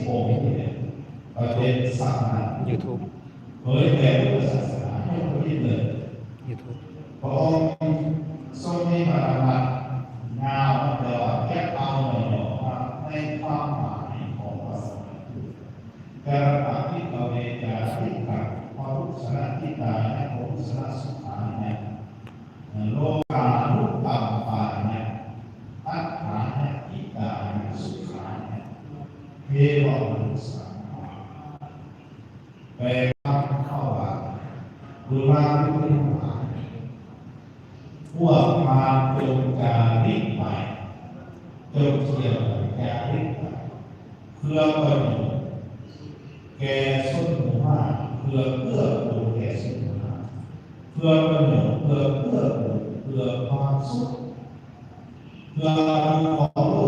ອົງນີ້ແຫຼະ ປະເດັນສຳຄັນ YouTube ເຜີຍແຜ່ພຸດທະສາສະໜາໃຫ້ຄົນອື່ນເລີຍ YouTube ພະອົງຊົງມີມານະວັດຍາວ ແຕ່ວ່າຈະເອົາໜ້ອຍໆມາໃນຄວາມໝາຍຂອງພາສາ ກາມະພິກຂະເວ ຈາລິກັງ ປະທຸສະນະຈິຕາຍະ ປະທຸສະນະສຸຂາຍະ ໂລການຸກຳປາຍະ ອັດຖາຍະ ຫິຕາຍະ ສຸຂາຍະ ເທວະມະນຸດສາ ແປວ່າ ເຂົ້າວ່າ ບຸນມາບຸນທັງຫຼາຍ ພວກທ່ານຈົ່ງຈາລິກໄປ ຈົ່ງທ່ຽວໄປ ຈາລິກໄປ ເພື່ອປະໂຫຍດແກ່ຊົນໝູ່ມາກ ເພື່ອເກື້ອກູນແກ່ຊົນໝູ່ມາກ ເພື່ອປະໂຫຍດ ເພື່ອເກື້ອກູນ ເພື່ອຄວາມສຸກ ເພື່ອຄອງໂລກ